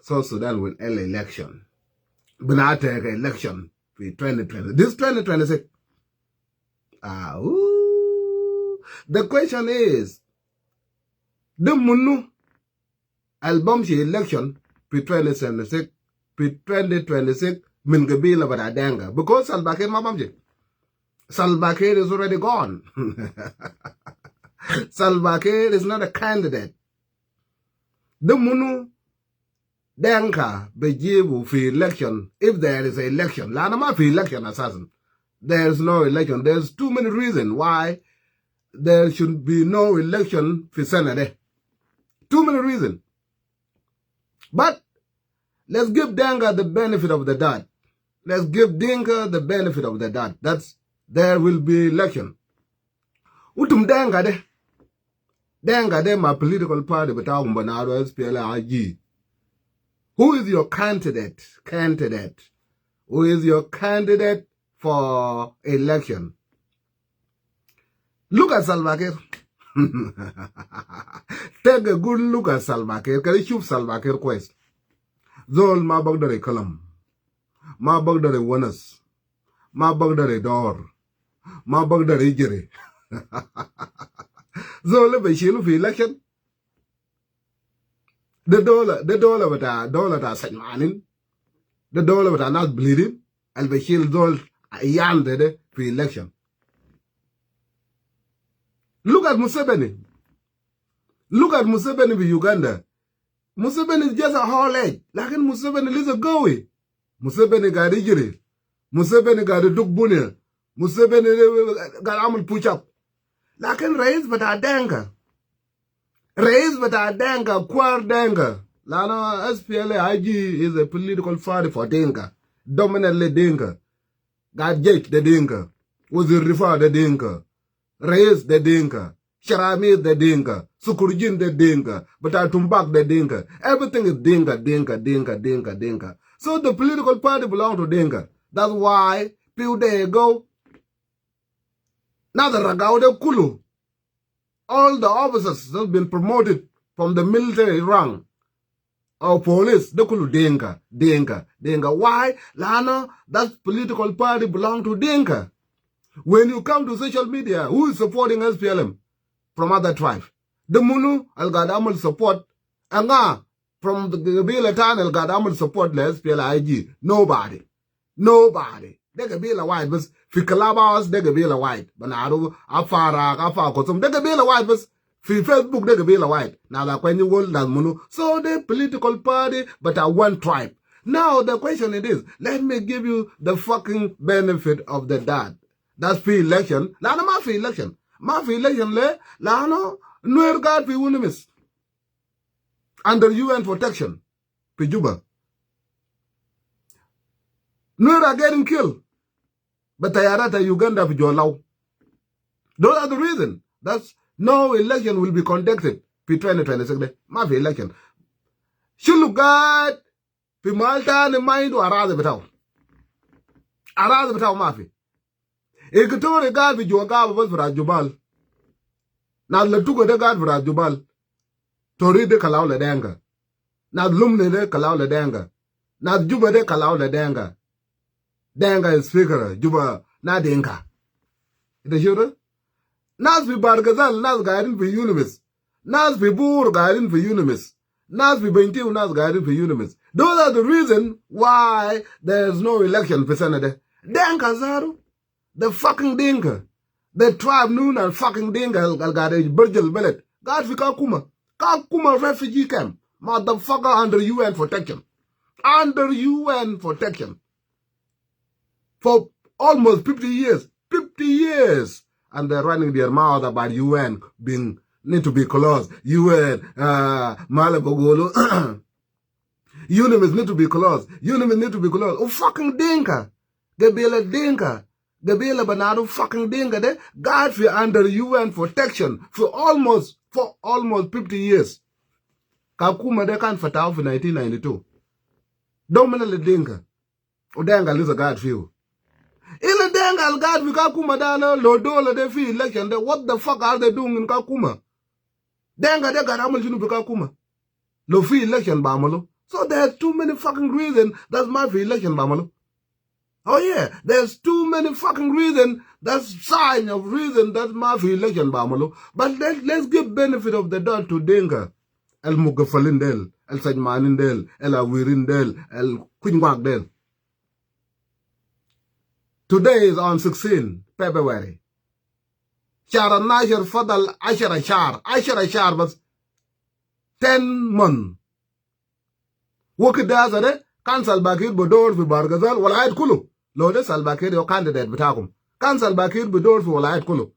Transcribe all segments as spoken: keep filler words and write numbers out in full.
South Sudan will end election. Bina teg election fi twenty twenty. This twenty twenty-six. Ah, ooh. The question is, de munu al bamshi election fi twenty twenty-six, fi twenty twenty-six, min gabila bita Dinka. Because Salva Kiir ma bamshi. Salva Kiir is already gone. Salva Kiir is not a candidate. De munu Dinka bejibu fi election, if there is a election. Lana ma fi election asasan. There is no election. There's too many reasons why there should be no election fi sena de. Too many reasons. But let's give Dinka the benefit of the doubt. Let's give Dinka the benefit of the doubt. That's, there will be election. Utum Dinka de. Dinka de ma political party bitakum bana S P L A I G. Who is your candidate? Candidate. Who is your candidate for election? Look at Salva Kiir. Take a good look at Salva Kiir. Kede shuf Salva Kiir kwes. Zol ma bagdar ikalam. Ma bagdar iwanas. Ma bagdar idor. Ma bagdar ijiri. Zol de beshilu fi election. De dola, de dola bita, dola ta sajmanin. De dola bita nas bleeding. Al beshil zol iyan de, de fi election. Look at Museveni. Look at Museveni fi Uganda. Museveni is just a old age. Lakin Museveni lisa gawi. Museveni gaid ijiri. Museveni gaid iduk bunya. Museveni gaid amul push up. Lakin rais bita Dinka. Rais bita Dinka, kwar Dinka. Lana S P L A I G is a political party for Dinka. Dominantly Dinka. Gaid jesh de Dinka. Wazir difa de Dinka. Rais de Dinka. Sharamid de Dinka. Sukurjin de Dinka. Bita tumbak de Dinka. Everything is Dinka, Dinka, Dinka, Dinka, Dinka. So the political party belong to Dinka. That's why few days ago, nas al ragau de kulu, all the officers that have been promoted from the military rank or police, de kulu Dinka, Dinka, Dinka. Why? Lana that political party belong to Dinka. When you come to social media, who is supporting S P L M from other tribe? De munu al gaid amul support? Anga from the gabila tani al gaid amul support le S P L A I G? Nobody. Nobody. De gabila wahid bas. Fi Clubhouse de gabila wahid. Banaru, Aparak, Apakosom. De gabila wahid bas. Fi Facebook de gabila wahid. Nas Akwanyigol, nas munu. So de political party, but a one tribe. Now the question it is, let me give you the fucking benefit of the doubt. That's fi election. Lana ma fi election. Ma fi election le, lana Nuer gaid fi UNMISS under U N protection fi Juba. Nuer are getting killed bi tayarat ta Uganda fi Jolau. Those are the reason that no election will be conducted fi twenty twenty-six de. Ma fi election. Shulu gaid fi mahal tani ma indu aradi bitau. Aradi bitau ma fi. Equatoria gaid fi jua gaba bas fi Ras Jubal. Nas Lotuka de gaid fi Ras Jubal. Torit de kalau le Dinka. Nas Lumne de kalau le Dinka. Nas Juba de kalau le Dinka. Dinka is speaker, Juba, na Dinka. Ita shuf de? Nas fi Bahr el Ghazal, nas gaidin fi UNMISS. Nas fi Bor gaidin fi UNMISS. Nas fi Bentiu, nas gaidin fi UNMISS. Those are the reason why there is no election fi sena de. Dinka zatu. The fucking Dinka. The tribe known as fucking Dinka al, al gaid barjal beled. Gaid fi Kakuma. Kakuma refugee camp. Motherfucker under U N protection. Under U N protection. For almost fifty years. Fifty years. And they're running their mouth about U N being, need to be closed. U N, uh, mala bagulu. UNMISS need to be closed. UNMISS need to be closed. U fucking Dinka. Gabila Dinka. Gabila banatu fucking Dinka de gaid fi under U N protection for almost, for almost fifty years. Kakuma de kan fatau fi nineteen ninety-two. Dominantly Dinka. U Dinka lisa gaid fiu. Ila Dinka al gaid fi Kakuma de, lo, lo dola de fi election de, what the fuck are they doing in Kakuma? Dinka de gaid amul shunu fi Kakuma? Lo fi election bi amulu. So there's too many fucking reason that ma fi election ba malu. Oh yeah, there's too many fucking reason. That's sign of reason that ma fi election ba malu. But let, let's give benefit of the doubt to Dinka. El mugafalin del, el sajmanin del, el awirin del, el kunyuak del. Today is on sixteen February. شهر اتناشر فضل عشرة شهر، عشرة شهر بس. Ten months. Wakit de hasa de, kan Salva Kiir bi dor fi Bahr el Ghazal, walayat kulu. Lo de Salva Kiir ya candidate bitakum. Kan Salva Kiir bi dor fi walayat kulu.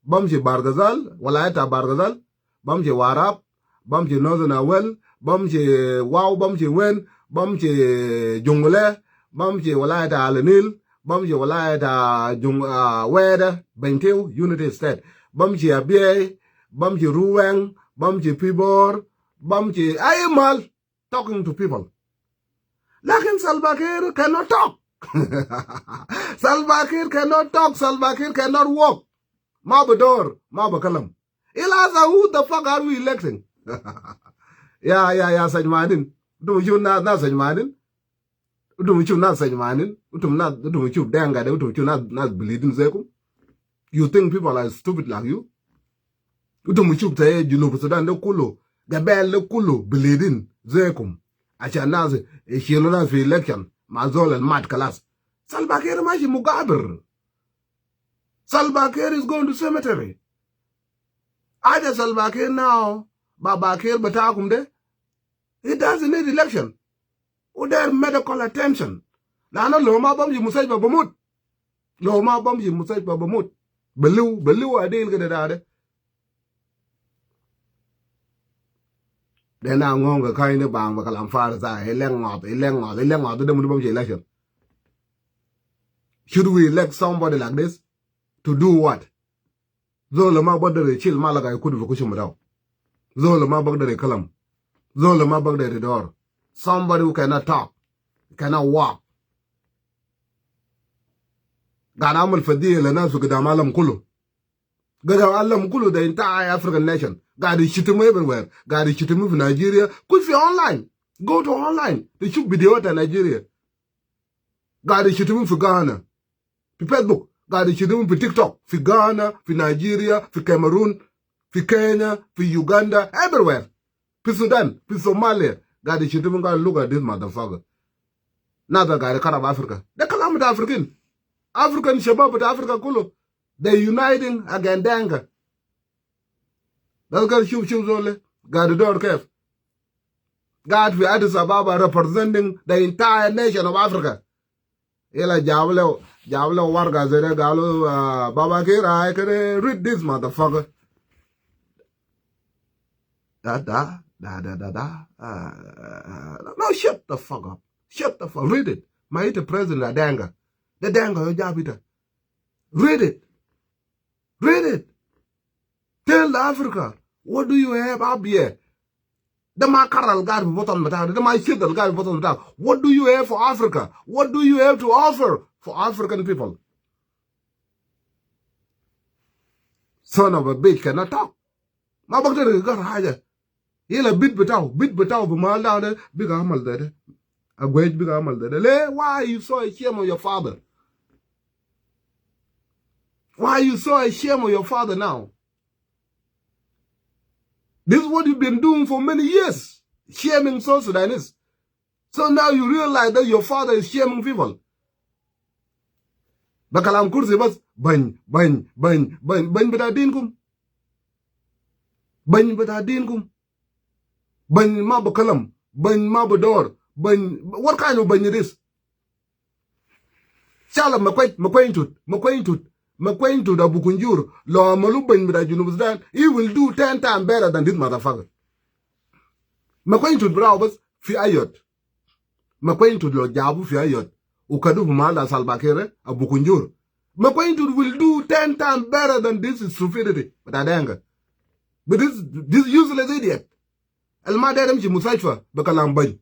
Bamshi Bahr el Ghazal, walayat ta Bahr el Ghazal, bamshi Warrap, bamshi Northern Awel, bamshi Wau, bamshi Wen, bamshi Jonglei, bamshi walayat ta Ala Nile, bamshi walayat ta Jong-, ah, Wau de, Bentiu, Unity State, bamshi Abyei, bamshi Ruweng, bamshi Pibor, bamshi ayi mahal, talking to people. Lakin Salva Kiir cannot talk. Salva Kiir cannot talk. Salva Kiir cannot walk. Ma bi dor, ma bi kalam. Ila hasa, who the fuck are we electing? Ya, ya, ya, sajmanin. Utum shuf nas, nas sajmanin. Utum shuf nas sajmanin. Utum nas, utum shuf Dinka de, utum shuf nas, nas bleeding zekum. You think people are stupid like you? Utum shuf ta Junub Sudan de kulu, gabel de kulu bleeding zekum. Ashan nas, eh, shilu nas fi election. Ma zol al mat kalas. Salva Kiir mashi mugabir. Salva Kiir is going to cemetery. Haja Salva Kiir now, Baba Kiir bitakum de, he doesn't need election. Wu dair medical attention. Lanu lo ma bamshi mustashfa bamut. Lo ma bamshi mustashfa bamut. Beliu, beliu adil kede da de. De na ngong ka kain de bang ba kalam farik sa, elect ngot, elect ngot, elect ngot, de munu bamshi election. Should we elect somebody like this? To do what? Zol ma bagder yishil ma laga yakut fi kushum bitaw. Zol ma bagder yikalam. Zol ma bagder yidor. Somebody who cannot talk, cannot walk. Gaid amul fadiya le nas fi gidam alam kulu. Gidam alam kulu, the entire African nation. Gaid yishitimu everywhere. Gaid yishitimu fi Nigeria. Kul fi online. Go to online. De shuf video ta Nigeria. Gaid yishitimu fi Ghana. Fi Facebook, gaid yishitimu fi TikTok, fi Ghana, fi Nigeria, fi Cameroon, fi Kenya, fi Uganda, everywhere. Fi Sudan, fi Somalia, gaid yishitimu, gaid, look at this motherfucker. Nas gaid karab Africa. De kalam ta African. African shabab ta Africa kulu. They uniting against Dinka. Nas gaid shuf, shuf zol de. Gaid dor kef. Gaid fi Addis Ababa representing the entire nation of Africa. Ila jabu le, jabu le warga zede, galu, ah, Baba Kiir, ai kede, read this motherfucker. Da, da, da, da, da, da. Ah, no, shut the fuck up. Shut the fuck. Read it. Ma ita president a Dinka. De Dinka yo jabu ita. Read it. Read it. Tell Africa, what do you have up here? De ma kara al gaid fi batan bitak, de ma shit al gaid fi batan bitak. What do you have for Africa? What do you have to offer for African people? Son of a bitch cannot talk. Ma bagder yagul haja. Ila bit bitaw, bit bitaw fi mahal da, de biga amal de, de. Aguej biga amal de, de. Le, why are you so ashamed of your father? Why are you so ashamed of your father now? This is what you've been doing for many years, shaming South Sudanese. So now you realize that your father is shaming people. Be kalam kursi bas, bany, bany, bany, bany, bany bita dinkum. Bany bita dinkum. Bany ma bi kalam, bany ma bi dor, bany, what kind of bany it is? Shala Makuei, Makuei Intut, Makuei Intut, Makuei Intut Abu Kunjur, lo amalu bany bita Junub Sudan, he will do ten times better than this motherfucker. Makuei Intut biraw bas fi ayot. Makuei Intut lo jabu fi ayot. U kadu fi mahal ta Salva Kiir, Abu Kunjur. Makuei Intut will do ten times better than this stupidity. Bita Dinka. But this, this useless idiot. Al ma der yamshi mustashfa, be kalam bany.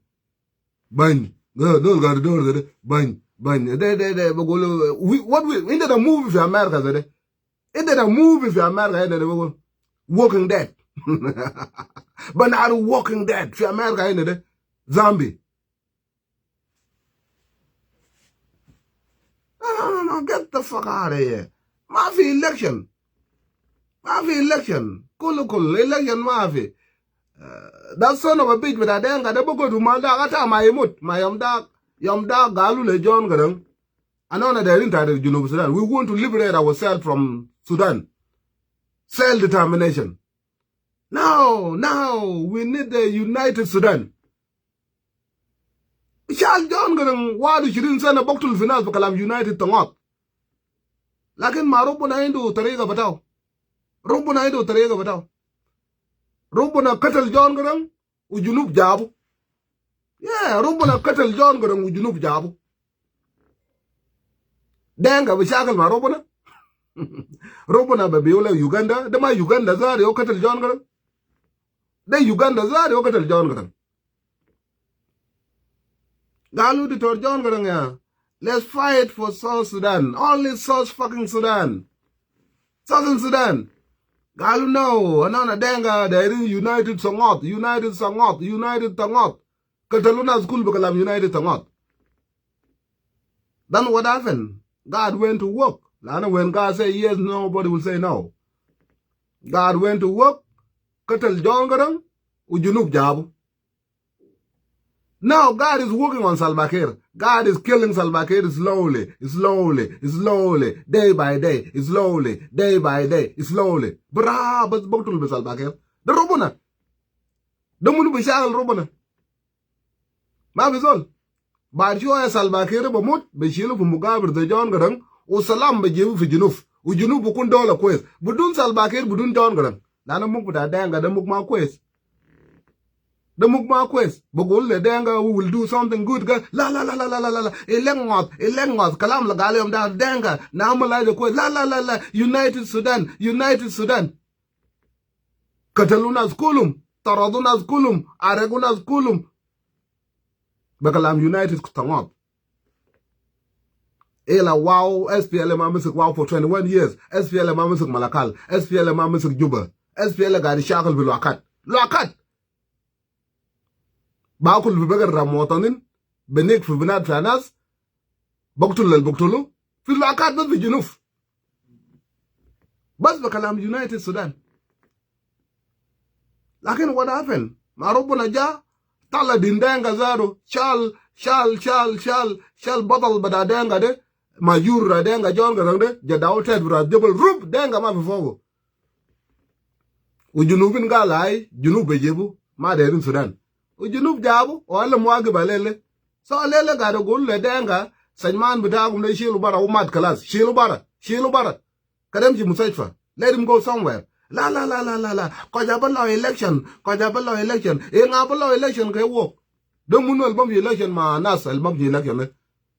Bany. Zol gaid dor de, bany, bany. De, de, de, be gulu, we, what we, inta de movie fi America de. Inta de movie fi America, inta de be gulu Walking Dead. Bany ar Walking Dead fi America, inta de. Zambia. No, no, no, no, get the fuck out of here. Ma fi election. Ma fi election. Kulu kulu, election ma fi. Uh, that son of a bitch bita Denka de, bugud umal dak ata ma yamut. Ma yom dak, yom dak galu le John Garang. Another, they didn't tell Junub Sudan. We want to liberate ourselves from Sudan. Self-determination. Now, now, we need a united Sudan. Shal John Garang, wahid wa ishirin sana buktul fi nas bi kalam united Tangut. Lakin ma Rabbuna indu tariga bitau. Rabbuna indu tariga bitau. Rabbuna katal John Garang, u Junub jabu. Yeah, Rabbuna katal John Garang, u Junub jabu. Denka bi shakal ma Rabbuna. Rabbuna bi biula Uganda. De ma Uganda zatu ya katal John Garang. De Uganda zatu ya katal John Garang. Galu Doctor John Garang ya, let's fight for South Sudan. Only South fucking Sudan. Southern Sudan. Galu no, anana Denka, they are united Tangut, united Tangut, united Tangut. Katalu nas kulu bi kalam united Tangut. Then what happened? God went to work. Lana when God say yes, nobody will say no. God went to work. Katal John Garang, u Junub jabu. Now God is working on Salva Kiir. God is killing Salva Kiir slowly, slowly, slowly, day by day, slowly, day by day, slowly. Bra, bas buktul bi Salva Kiir. De Rabbuna. De munu bi shakal Rabbuna. Ma fi zol. Baad shoya Salva Kiir bimut, bi shilu fi mukabir de John Garang, u salam bi jibu fi Junub. U Junub bikun dola kwes. Bidun Salva Kiir, bidun John Garang. Lana muk bita Denka de muk ma kwes. De muk ma kwes. Bi gul le Denka, we will do something good. Ga, la, la, la. Ilek ngot, ilek ngot. Kalam la galu yom da Denka. Na amal haja kwes. La, la, la, la. United Sudan, United Sudan. Katalu nas kulum, taradu nas kulum, aregu nas kulum. Bi kalam united Tangut. Ila Wau, S P L A ma misik Wau for twenty-one years. S P L A ma misik Malakal. S P L A ma misik Juba. S P L A gaid shakal fi luakat. Luakat. Bakul fi bagar ta muwatanin, binik fi binat ta nas, buktul al buktulu, fi luakat bas fi Junub. Bas bi kalam United Sudan. Lakin what happened? Ma Rabbuna ja, tala din Denka zatu, shal, shal, shal, shal, shal batal bita Denka de, ma jur ta Denka John Garang de, ja dau tet bita jabal rub Denka ma fi fogu. U Junubin gal ai, Junub bi jibu, ma derin Sudan. U Junub jabu, u alam wagif alele. So alele gaid agul le Denka, sajman bitakum de shilu bara, u mat kalas, shilu bara, shilu bara. Kede imshi mustashfa. Let him go somewhere. La, la, la, la, la, la. Koja balo election, koja balo election. Inga balo election ke wok. De munu al bamshi election ma nas al bamshi election de.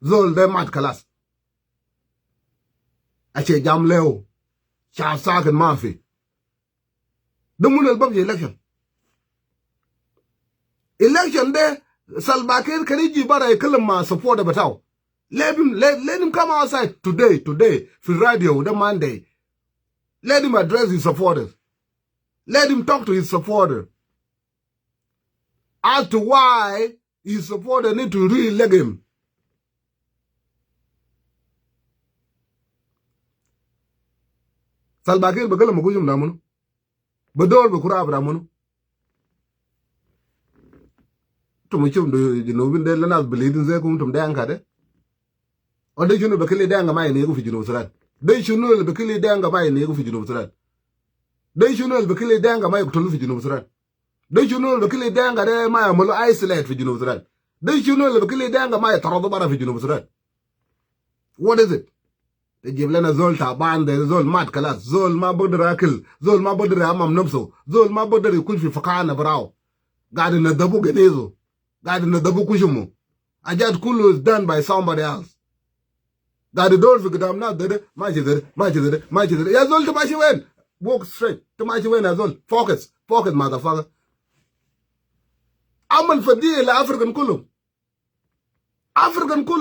Zol de mat kalas. Ashe jam leo. Shab sakit ma fi. De munu al bamshi election. Election de Salva Kiir kan yiji bara yitkalam ma supporter bitau. Let him, let, let him come outside today, today, fi radio, de Monday. Let him address his supporters. Let him talk to his supporter as to why his supporter need to re-elect him. Salva Kiir bi kalam ma kushum da munu? Bi dor bi kura bita munu? Tum shum de Junubin de le nas bleeding zekum tum Denka de. O de shunu bi kili Denka ma yinigu fi Junub Sudan? De shunu bi kili Denka ma yinigu fi Junub Sudan? De shunu bi kili Denka ma yuktulu fi Junub Sudan? De shunu bi kili Denka de ma yamalu isolate fi Junub Sudan? De shunu bi kili Denka ma yitaradu bara fi Junub Sudan? What is it? De jib lena zol taban, de zol mat kalas, zol ma bigder akil, zol ma bigder yamam nafsu, zol ma bigder yakush fi fakana bitau. Gaid inadafu genizu, gaid inadafu kushumu. Ajat kulu is done by somebody else. Gaid idor fi gidam nas de, de, mashi de, mashi de, mashi de. Ya zol, te mashi wen? Walk straight. Te mashi wen ya zol? Focus, focus, motherfucker. Amal fadi le African kulu. African kulu.